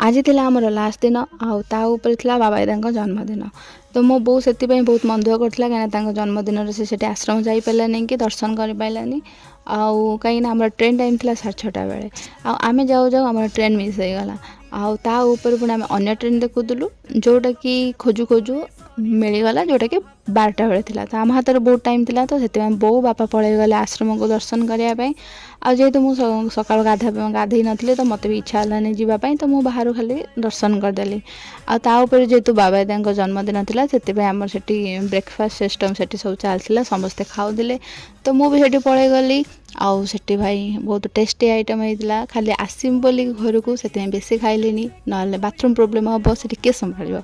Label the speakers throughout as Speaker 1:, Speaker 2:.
Speaker 1: ଆଜି ଥିଲା ଆମର ଲାଷ୍ଟ ଦିନ, ଆଉ ତା ଉପରେ ଥିଲା ବାବାଇଦାଙ୍କ ଜନ୍ମଦିନ। ତ ମୋ ବୋଉ ସେଥିପାଇଁ ବହୁତ ମନ ଦୁଃଖ କରିଥିଲା, କାହିଁକିନା ତାଙ୍କ ଜନ୍ମଦିନରେ ସେ ସେଠି ଆଶ୍ରମ ଯାଇପାରିଲାନି କି ଦର୍ଶନ କରିପାରିଲାନି। ଆଉ କାହିଁକିନା ଆମର ଟ୍ରେନ୍ ଟାଇମ୍ ଥିଲା 6:30 ବେଳେ, ଆଉ ଆମେ ଯାଉ ଯାଉ ଆମର ଟ୍ରେନ୍ ମିସ୍ ହେଇଗଲା। ଆଉ ତା ଉପରେ ପୁଣି ଆମେ ଅନ୍ୟ ଟ୍ରେନ୍ ଦେଖୁଥିଲୁ, ଯେଉଁଟାକି ଖୋଜୁ ଖୋଜୁ ମିଳିଗଲା, ଯେଉଁଟାକି 12ଟା ବେଳେ ଥିଲା। ତ ଆମ ହାତରେ ବହୁତ ଟାଇମ୍ ଥିଲା, ତ ସେଥିପାଇଁ ବୋଉ ବାପା ପଳେଇଗଲେ ଆଶ୍ରମକୁ ଦର୍ଶନ କରିବା ପାଇଁ। ଆଉ ଯେହେତୁ ମୁଁ ସକାଳୁ ଗାଧେଇ ନଥିଲି, ତ ମୋତେ ବି ଇଚ୍ଛା ହେଲାନି ଯିବା ପାଇଁ। ତ ମୁଁ ବାହାରୁ ଖାଲି ଦର୍ଶନ କରିଦେଲି। ଆଉ ତା ଉପରେ ଯେହେତୁ ବାବାଦାଙ୍କ ଜନ୍ମଦିନ ଥିଲା, ସେଥିପାଇଁ ଆମର ସେଠି ବ୍ରେକଫାଷ୍ଟ ସିଷ୍ଟମ୍ ସେଠି ସବୁ ଚାଲିଥିଲା, ସମସ୍ତେ ଖାଉଥିଲେ, ତ ମୁଁ ବି ସେଠି ପଳେଇଗଲି। ଆଉ ସେଠି ଭାଇ ବହୁତ ଟେଷ୍ଟି ଆଇଟମ୍ ହେଇଥିଲା। ଖାଲି ଆସିମ ବୋଲି ଘରକୁ, ସେଥିପାଇଁ ବେଶୀ ଖାଇଲିନି, ନହେଲେ ବାଥରୁମ୍ ପ୍ରୋବ୍ଲେମ୍ ହେବ, ସେଠି କିଏ ସମ୍ଭାଳିବ?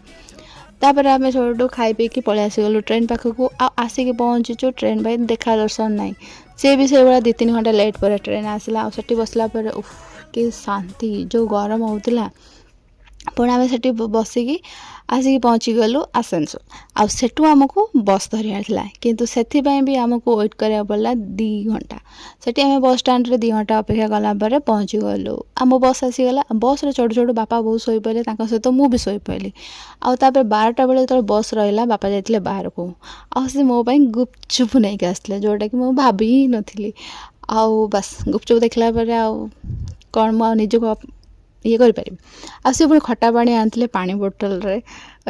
Speaker 1: ତାପରେ ଆମେ ସେଠୁ ଖାଇ ପିଇକି ପଳେଇ ଆସିଗଲୁ ଟ୍ରେନ୍ ପାଖକୁ। ଆଉ ଆସିକି ପହଞ୍ଚିଛୁ, ଟ୍ରେନ୍ ଭାଇ ଦେଖା ଦର୍ଶନ ନାହିଁ। ସିଏ ବି ସେଇଭଳିଆ 2-3 ଘଣ୍ଟା ଲେଟ୍ ପରେ ଟ୍ରେନ୍ ଆସିଲା। ଆଉ ସେଠି ବସିଲା ପରେ ଉଫ୍, କି ଶାନ୍ତି! ଯେଉଁ ଗରମ ହେଉଥିଲା। ପୁଣି ଆମେ ସେଠି ବସିକି ଆସିକି ପହଞ୍ଚିଗଲୁ ଆସନସୋଲ। ଆଉ ସେଠୁ ଆମକୁ ବସ୍ ଧରିବାର ଥିଲା, କିନ୍ତୁ ସେଥିପାଇଁ ବି ଆମକୁ ୱେଟ୍ କରିବାକୁ ପଡ଼ିଲା 2 ଘଣ୍ଟା। ସେଠି ଆମେ ବସ୍ ଷ୍ଟାଣ୍ଡରେ 2 ଘଣ୍ଟା ଅପେକ୍ଷା କଲା ପରେ ପହଞ୍ଚିଗଲୁ। ଆମ ବସ୍ ଆସିଗଲା। ବସ୍ରେ ଚଢ଼ୁ ଚଢ଼ୁ ବାପା ବୋଉ ଶୋଇପଡ଼ିଲେ, ତାଙ୍କ ସହିତ ମୁଁ ବି ଶୋଇପଡ଼ିଲି। ଆଉ ତାପରେ 12ଟା ବେଳେ ଯେତେବେଳେ ବସ୍ ରହିଲା, ବାପା ଯାଇଥିଲେ ବାହାରକୁ, ଆଉ ସେ ମୋ ପାଇଁ ଗୁପଚୁପ୍ ନେଇକି ଆସିଥିଲେ, ଯେଉଁଟାକି ମୁଁ ଭାବି ହିଁ ନଥିଲି। ଆଉ ବାସ୍, ଗୁପଚୁପ୍ ଦେଖିଲା ପରେ ଆଉ କ'ଣ ମୁଁ ଆଉ ନିଜକୁ ଇଏ କରିପାରିବି? ଆଉ ସେ ପୁଣି ଖଟା ପାଣି ଆଣିଥିଲେ ପାଣି ବୋଟଲରେ।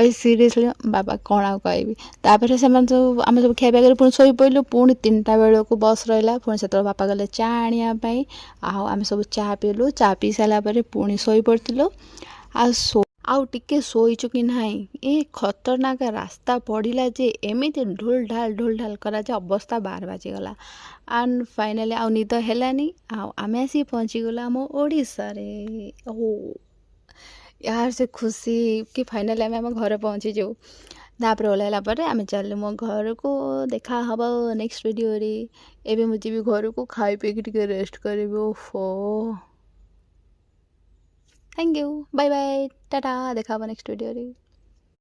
Speaker 1: ଏଇ ସିରିୟସଲି ବାବା, କ'ଣ ଆଉ କହିବି? ତାପରେ ସେମାନେ ସବୁ, ଆମେ ସବୁ ଖିଆ ପିଆ କରି ପୁଣି ଶୋଇପଡ଼ିଲୁ। ପୁଣି 3ଟା ବେଳକୁ ବସ୍ ରହିଲା। ପୁଣି ସେତେବେଳେ ବାପା ଗଲେ ଚା ଆଣିବା ପାଇଁ, ଆଉ ଆମେ ସବୁ ଚା ପିଇଲୁ। ଚା ପିଇ ସାରିଲା ପରେ ପୁଣି ଶୋଇପଡ଼ିଥିଲୁ। ଆଉ ଟିକେ ଶୋଇଛୁ କି ନାହିଁ, ଏ ଖତରନାକ ରାସ୍ତା ପଡ଼ିଲା ଯେ ଏମିତି ଢୁଲ ଢାଲ ଢୁଲ ଢାଲ କରା ଯେ ଅବସ୍ଥା ବାର ବାଜିଗଲା। ଆଣ୍ଡ ଫାଇନାଲି ଆଉ ନିଦ ହେଲାନି, ଆଉ ଆମେ ଆସିକି ପହଞ୍ଚିଗଲୁ ଆମ ଓଡ଼ିଶାରେ। ଓ ୟାର, ସେ ଖୁସି କି ଫାଇନାଲି ଆମେ ଆମ ଘରେ ପହଞ୍ଚିଛୁ। ତାପରେ ଓହ୍ଲାଇଲା ପରେ ଆମେ ଚାଲିଲୁ ମୋ ଘରକୁ। ଦେଖା ହେବ ନେକ୍ସଟ ଭିଡ଼ିଓରେ। ଏବେ ମୁଁ ଯିବି ଘରକୁ, ଖାଇ ପିଇକି ଟିକେ ରେଷ୍ଟ କରିବି। ଓଫୋ, thank you, bye bye, tata. ଦେଖା ହେବ ନେକ୍ସଟ ଭିଡ଼ିଓରେ।